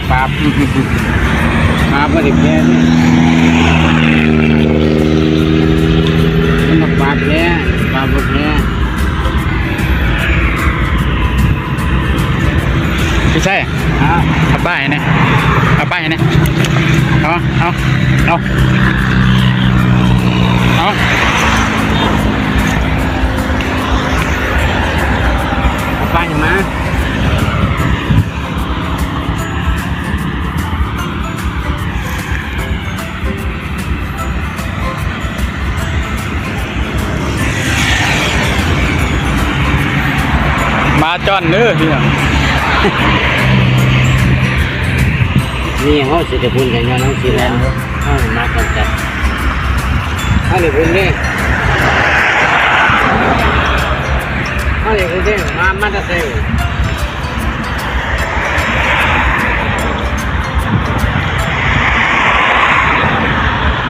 ປາ ປາບໍ່ໄດ້ແພ້ເດ້ ມັນວ່າປາແພ້ ປາບໍ່ແພ້. ໄປໃສ? ຮະ? ເອົາປ້າຍໃຫ້ແດ່ ເອົາປ້າຍໃຫ້ແດ່ ເອົາ ເອົາ ເອົາ ເອົາ ເອົາປ້າຍໃຫ້ມາ. ໝາຈ້ອນເດີພີ່ນ້ອງ. ນີ້ເຮົາຊິໄດ້ບຸນກັນຍ້ອນເຮົາຊິແລ້ວ ເຮົາມາກ່ອນຈັດ ເຮົາໄດ້ບຸນເດ້ ເຮົາໄດ້ບຸນເດ້ ມາ ມາແຕ່ໃສ?